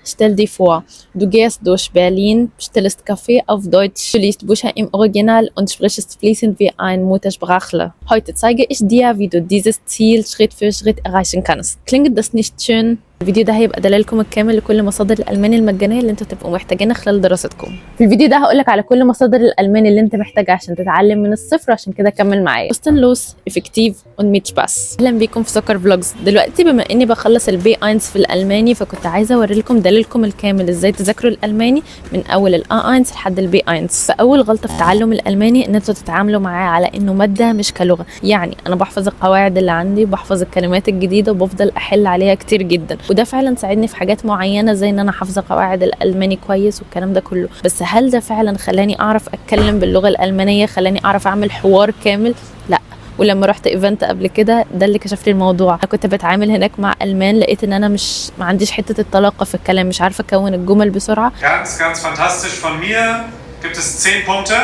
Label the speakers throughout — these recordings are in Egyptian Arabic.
Speaker 1: Stell dir vor, du gehst durch Berlin, bestellst Kaffee auf Deutsch, du liest Bücher im Original und sprichst fließend wie ein Muttersprachler. Heute zeige ich dir, wie du dieses Ziel Schritt für Schritt erreichen kannst. Klingt das nicht schön؟ الفيديو ده هيبقى دليلكم الكامل لكل مصادر الالماني المجانية اللي انتوا تبقوا محتاجينها خلال دراستكم. في الفيديو ده هقولك على كل مصادر الالماني اللي انت محتاجها عشان تتعلم من الصفر، عشان كده كمل معايا. Kostenlos, effektiv und mit Spaß. اهلا بيكم في سكر Vlogs. دلوقتي بما اني بخلص ال B1 في الالماني، فكنت عايزه اوري لكم دليلكم الكامل ازاي تذاكروا الالماني من اول ال A1 لحد ال B1. فاول غلطه في تعلم الالماني ان انتوا تتعاملوا معاه على انه مادة مش كلغه. يعني انا بحفظ القواعد اللي عندي، بحفظ الكلمات الجديده، وبفضل احل عليها كتير جدا، وده فعلا ساعدني في حاجات معينة زي ان انا حافظه قواعد الالماني كويس والكلام ده كله. بس هل ده فعلا خلاني اعرف اتكلم باللغة الالمانيه؟ خلاني اعرف اعمل حوار كامل؟ لا. ولما رحت event قبل كده ده اللي كشف لي الموضوع. انا كنت بتعامل هناك مع المان، لقيت ان انا مش ما عنديش حتة الطلاقه في الكلام، مش عارفه اكون الجمل بسرعه.
Speaker 2: Ganz, ganz fantastisch. Von mir gibt es 10 Punkte.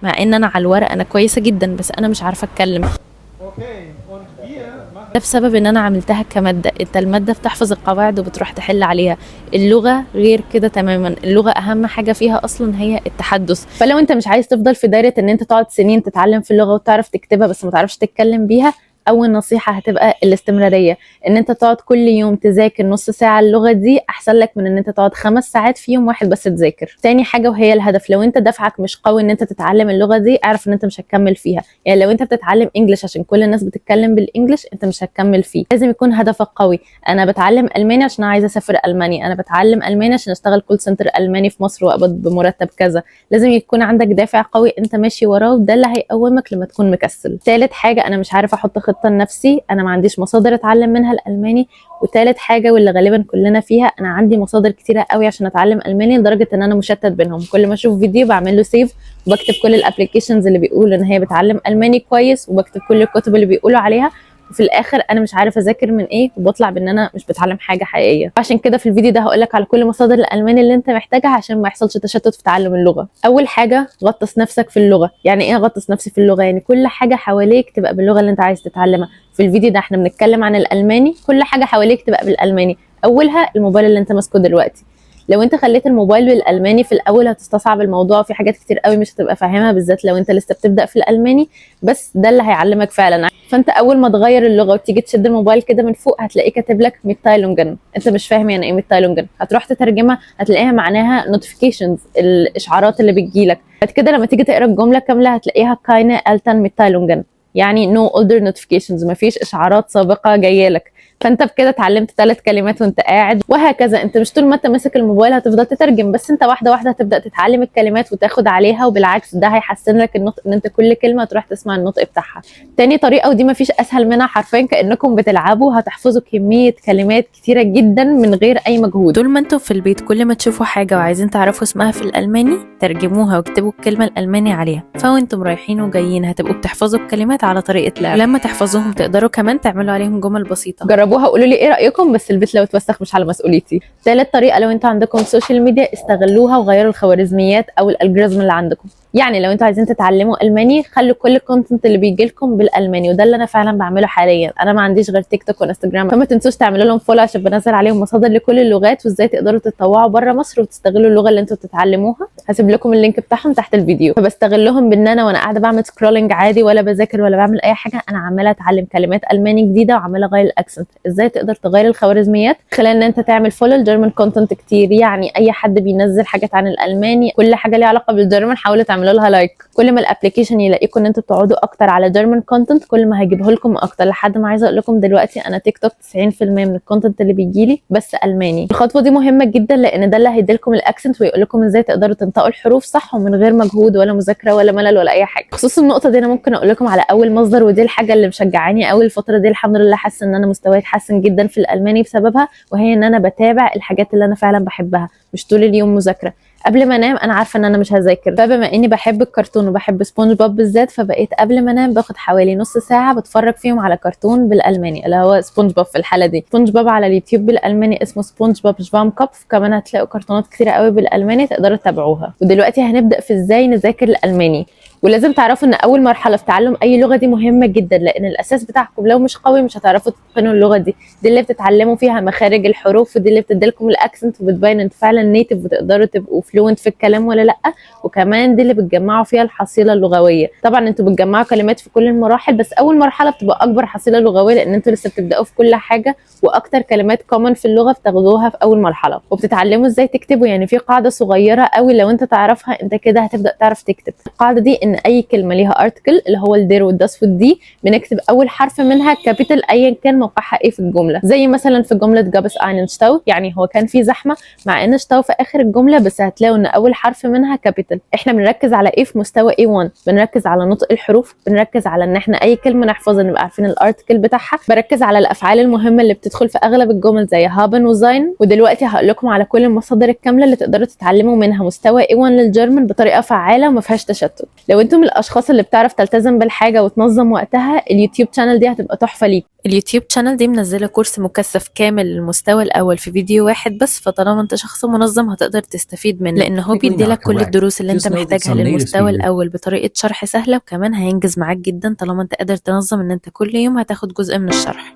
Speaker 1: مع ان انا على الورق انا كويسة جدا، بس انا مش عارفه اتكلم.
Speaker 2: Okay, und wir machen
Speaker 1: ده بسبب ان انا عملتها كماده. انت المادة بتحفظ القواعد وبتروح تحل عليها، اللغة غير كده تماما. اللغة اهم حاجة فيها اصلا هي التحدث. فلو انت مش عايز تفضل في دايرة ان انت تقعد سنين تتعلم في اللغة وتعرف تكتبها بس ما تعرفش تتكلم بيها، اول نصيحة هتبقى الاستمراريه. ان انت تقعد كل يوم تذاكر نص ساعة اللغة دي احسن لك من ان انت تقعد 5 ساعات في يوم واحد بس تذاكر. تاني حاجة وهي الهدف. لو انت دافعك مش قوي ان انت تتعلم اللغة دي، اعرف ان انت مش هتكمل فيها. يعني لو انت بتتعلم English عشان كل الناس بتتكلم بال English، انت مش هتكمل فيه. لازم يكون هدفك قوي. انا بتعلم الماني عشان عايزه اسافر المانيا، انا بتعلم الماني عشان اشتغل call center الماني في مصر واقبض بمرتب كذا. لازم يكون عندك دافع قوي انت ماشي وراه، وده اللي هيقومك لما تكون مكسل. ثالث حاجه، انا مش عارف احط خطه لنفسي، انا ما عنديش مصادر اتعلم منها الالماني. وثالث حاجة واللي غالبا كلنا فيها، انا عندي مصادر كتيرة قوي عشان اتعلم الماني لدرجة ان انا مشتت بينهم. كل ما اشوف فيديو بعمل له save، وبكتب كل ال applications اللي بيقولوا ان هي بتعلم الماني كويس، وبكتب كل الكتب اللي بيقولوا عليها، وفي الاخر انا مش عارفه اذاكر من ايه، وبطلع بان انا مش بتعلم حاجة حقيقيه. عشان كده في الفيديو ده هقول لك على كل مصادر الالماني اللي انت محتاجها عشان ما يحصلش تشتت في تعلم اللغه. اول حاجه، غطس نفسك في اللغه. يعني ايه غطس نفسي في اللغه؟ يعني كل حاجة حواليك تبقى باللغة اللي انت عايز تتعلمها. في الفيديو ده احنا بنتكلم عن الالماني، كل حاجة حواليك تبقى بالالماني، اولها الموبايل اللي انت ماسكه دلوقتي. لو انت خليت الموبايل بالالماني، في الاول هتستصعب الموضوع، في حاجات كتير قوي مش هتبقى فاهمها، بالذات لو انت لسه بتبدا في الالماني، بس ده اللي هيعلمك فعلا. فانت اول ما تغير اللغة وتيجي تشد الموبايل كده من فوق، هتلاقيه كاتب لك Mitteilungen. انت مش فاهم يعني ايه Mitteilungen، هتروح تترجمها هتلاقيها معناها notifications، الاشعارات اللي بتجيلك. بعد كده لما تيجي تقرا الجملة كاملة هتلاقيها keine alten Mitteilungen، يعني no older notifications، مفيش اشعارات سابقه جاية لك. فانت بكده اتعلمت ثلاث كلمات وانت قاعد، وهكذا. انت مش طول ما انت ماسك الموبايل هتفضل تترجم، بس انت واحدة واحدة هتبدا تتعلم الكلمات وتاخد عليها، وبالعكس ده هيحسن لك النطق ان انت كل كلمة تروح تسمع النطق بتاعها. تاني طريقه، ودي مفيش اسهل منها، حرفيا كانكم بتلعبوا، هتحفظوا كمية كلمات كتيرة جدا من غير اي مجهود. طول ما انتم في البيت، كل ما تشوفوا حاجة وعايزين تعرفوا اسمها في الالماني، ترجموها واكتبوا الكلمة الالماني عليها. فوانتم رايحين وجايين هتبقوا بتحفظوا الكلمات على طريقه لعب. لما تحفظوهم تقدروا كمان تعملوا عليهم جمل بسيطه. جربوها وقولوا لي ايه رايكم، بس البيت لو اتوسخ مش على مسؤوليتي. ثالث طريقه، لو انتوا عندكم social media استغلوها وغيروا الخوارزميات او ال algorithm اللي عندكم. يعني لو انتوا عايزين تتعلموا الماني، خلوا كل ال content اللي بيجي لكم بالالماني، وده اللي انا فعلا بعمله حاليا. انا ما عنديش غير تيك توك وانستجرام، فما تنسوش تعملوا لهم follow عشان بنزل عليهم مصادر لكل اللغات وازاي تقدروا تتطوعوا بره مصر وتستغلوا اللغة اللي انتوا بتتعلموها. هسيب لكم ال link بتاعهم تحت الفيديو. فبستغلهم بان انا وانا قاعدة بعمل scrolling عادي، ولا بذاكر ولا بعمل اي حاجه، انا عماله اتعلم كلمات الماني جديدة وعماله اغير ال accent. ازاي تقدر تغير الخوارزميات؟ خلال ان انت تعمل follow ل German content كتير. يعني اي حد بينزل حاجات عن الالماني، كل حاجة ليها علاقة بال German، حاولوا تعملوا لها like. كل ما ال application يلاقيكم ان انتوا بتقعدوا اكتر على German content، كل ما هيجيبه لكم اكتر. لحد ما عايزه اقول لكم دلوقتي انا تيك توك 90% من ال content اللي بيجي لي بس الماني. الخطوة دي مهمة جدا لان ده اللي هيديلكم ال accent ويقول لكم ازاي تقدروا تنطقوا الحروف صح ومن غير مجهود ولا مذاكرة ولا ملل ولا اي حاجه. بخصوص النقطة دي انا ممكن اقول لكم على اول مصدر، ودي الحاجة اللي مشجعاني قوي الفترة دي، الحمد لله حاسه ان انا مستواي اتحسن جدا في الالماني بسببها، وهي ان انا بتابع الحاجات اللي انا فعلا بحبها، مش طول اليوم مذاكره. قبل ما انام انا عارفه ان انا مش هذاكر، فبما اني بحب الكرتون وبحب سبونج بوب بالذات، فبقيت قبل ما انام باخد حوالي نص ساعة بتفرج فيهم على كرتون بالالماني اللي هو سبونج بوب. في الحالة دي سبونج بوب على اليوتيوب بالالماني اسمه سبونج بوب Schwammkopf. كمان هتلاقوا كرتونات كتيرة قوي بالالماني تقدروا تتابعوها. ودلوقتي هنبدا في ازاي نذاكر الالماني. ولازم تعرفوا ان اول مرحلة في تعلم اي لغة دي مهمة جدا، لان الاساس بتاعكم لو مش قوي مش هتعرفوا تتقنوا اللغة دي. دي اللي بتتعلموا فيها مخارج الحروف، ودي اللي بتديلكم ال accent وبتبين انتوا فعلا native وتقدروا تبقوا fluent في الكلام ولا لا. وكمان دي اللي بتجمعوا فيها الحصيلة اللغويه. طبعا انتوا بتجمعوا كلمات في كل المراحل، بس اول مرحلة بتبقى اكبر حصيله لغوية لان انتوا لسه بتبداوا في كل حاجه، واكتر كلمات common في اللغة بتاخدوها في اول مرحله. وبتتعلموا ازاي تكتبوا، يعني في قاعدة صغيرة قوي لو انت تعرفها انت كده هتبدا تعرف تكتب. القاعدة دي ان اي كلمة ليها article اللي هو ال der وال das وال die بنكتب اول حرف منها capital ايا كان موقعها ايه في الجمله. زي مثلا في جملة gab es einen Stau، يعني هو كان في زحمه، مع ان Stau في اخر الجملة بس هتلاقوا ان اول حرف منها capital. احنا بنركز على ايه في مستوى A1؟ بنركز على نطق الحروف، بنركز على ان احنا اي كلمة نحفظها نبقى عارفين ال article بتاعها، بركز على الافعال المهمة اللي بتدخل في اغلب الجمل زي haben و sein. ودلوقتي هقول لكم على كل المصادر الكاملة اللي تقدروا تتعلموا منها مستوى A1 لل German بطريقة فعاله وما فيهاش تشتت. لو انتم من الاشخاص اللي بتعرف تلتزم بالحاجة وتنظم وقتها، ال YouTube channel دي هتبقى تحفة ليك. ال YouTube channel دي منزله كورس مكثف كامل للمستوى الاول في فيديو واحد بس، فطالما انت شخص منظم هتقدر تستفيد منه، لان هو بيدي لك كل الدروس اللي انت محتاجها للمستوى الاول بطريقة شرح سهله، وكمان هينجز معاك جدا طالما انت قادر تنظم ان انت كل يوم هتاخد جزء من الشرح.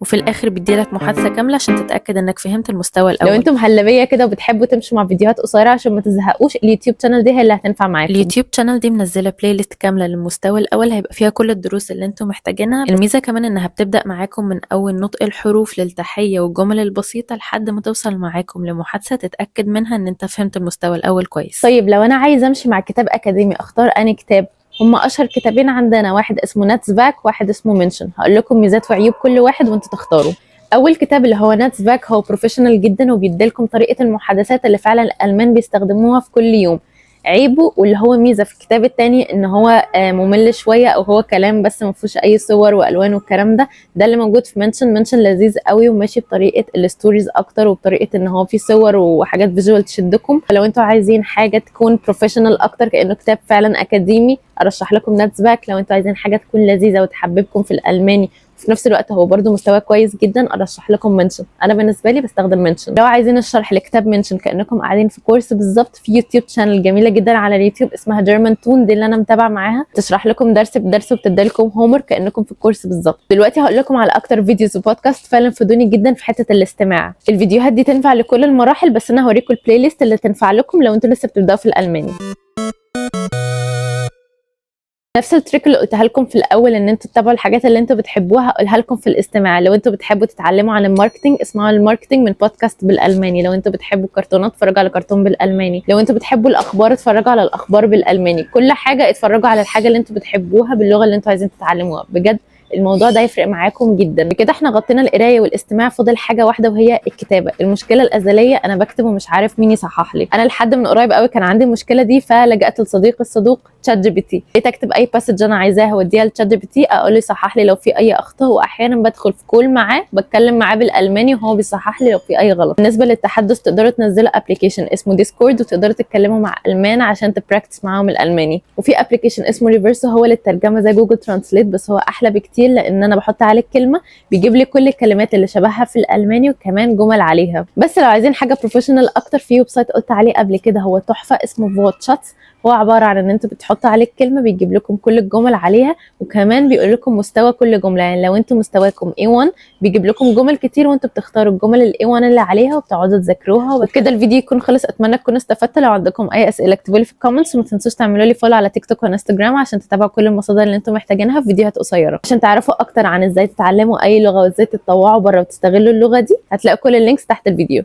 Speaker 1: وفي الاخر بيديلك محادثة كاملة عشان تتاكد انك فهمت المستوى الاول. لو انتم مهلبية كده وبتحبوا تمشوا مع فيديوهات قصيرة عشان ما تزهقوش، ال YouTube channel دي هي اللي هتنفع معاكم. ال YouTube channel دي منزله playlist كاملة للمستوى الاول هيبقى فيها كل الدروس اللي انتم محتاجينها. الميزة كمان انها بتبدا معاكم من اول نطق الحروف للتحيه والجمل البسيطة لحد ما توصل معاكم لمحادثه تتاكد منها ان انت فهمت المستوى الاول كويس. طيب لو انا عايزه امشي مع كتاب اكاديمي اختار انهي كتاب؟ هم اشهر كتابين عندنا، واحد اسمه Netzwerk، واحد اسمه Menschen. هقول لكم ميزات وعيوب كل واحد وانتوا تختاروا. اول كتاب اللي هو Netzwerk هو professional جدا وبيديلكم طريقه المحادثات اللي فعلا الالمان بيستخدموها في كل يوم. عيبه واللي هو ميزة في الكتاب التاني ان هو ممل شويه، او هو كلام بس ما فيهوش اي صور والوان والكلام ده. ده اللي موجود في Menschen. Menschen لذيذ قوي وماشي بطريقة ال stories اكتر وبطريقة ان هو في صور وحاجات visual تشدكم. فلو انتوا عايزين حاجة تكون professional اكتر كانه كتاب فعلا اكاديمي ارشح لكم Netzwerk. لو انتوا عايزين حاجة تكون لذيذة وتحببكم في الالماني وفي نفس الوقت هو برده مستواه كويس جدا ارشح لكم Menschen. انا بالنسبة لي بستخدم Menschen. لو عايزين الشرح لكتاب Menschen كانكم قاعدين في كورس بالظبط، في YouTube channel جميلة جدا على اليوتيوب اسمها German Tune، دي اللي انا متابعه معاها، تشرح لكم درس بدرس وبتدي لكم homework كانكم في الكورس بالظبط. دلوقتي هقول لكم على اكتر videos و podcast فعلا فادوني جدا في حتة الاستماع. الفيديوهات دي تنفع لكل المراحل، بس انا هوريكم ال playlist اللي تنفع لكم لو انتوا لسه بتبداوا في الالماني. نفس ال trick اللي قلتها لكم في الاول ان انتوا تتابعوا الحاجات اللي انتوا بتحبوها هقولها لكم في الاستماع. لو انتوا بتحبوا تتعلموا عن ال marketing اسمعوا ال marketing من بودكاست بالالماني. لو انتوا بتحبوا الكرتونات اتفرجوا على كرتون بالالماني. لو انتوا بتحبوا الاخبار اتفرجوا على الاخبار بالالماني. كل حاجة اتفرجوا على الحاجة اللي انتوا بتحبوها باللغة اللي انتوا عايزين تتعلموها. بجد الموضوع ده يفرق معاكم جدا. بكده احنا غطينا القراية والاستماع، فاضل حاجة واحدة وهي الكتابه. المشكلة الازلية، انا بكتب ومش عارف مين يصحح لي. انا لحد من قريب قوي كان عندي المشكلة دي، فلجأت لصديق الصدوق ChatGPT. بقيت اكتب اي passage انا عايزاها واديها ل ChatGPT اقول له يصحح لي لو في اي اخطاء، واحيانا بدخل في call معاه بتكلم معاه بالالماني وهو بيصحح لي لو في اي غلط. بالنسبة للتحدث تقدروا تنزلوا application اسمه Discord وتقدروا تتكلموا مع المان عشان ت practice معاهم الالماني. وفي application اسمه Reverso هو للترجمة زي Google Translate بس هو احلى بكتير، لان انا بحط عليه الكلمة بيجيب لي كل الكلمات اللي شبهها في الالماني وكمان جمل عليها. بس لو عايزين حاجة professional اكتر في website قلت عليه قبل كده هو تحفة اسمه Wortschatz. هو عبارة عن ان انتوا بتحطوا عليه الكلمة بيجيب لكم كل الجمل عليها، وكمان بيقول لكم مستوى كل جملة. يعني لو انتوا مستواكم A1 بيجيب لكم جمل كتير وانتوا بتختاروا الجمل ال A1 اللي عليها وبتقعدوا تذاكروها. وبكده الفيديو يكون خلص. اتمنى تكونوا استفدتوا. لو عندكم اي اسئلة اكتبوا لي في ال comments، وما تنسوش تعملوا لي follow على تيك توك وانستجرام عشان تتابعوا كل المصادر اللي انتوا محتاجينها في فيديوهات قصيرة عشان تعرفوا اكتر عن ازاي تتعلموا اي لغة وازاي تتطوعوا بره وتستغلوا اللغة دي. هتلاقوا كل ال links تحت الفيديو.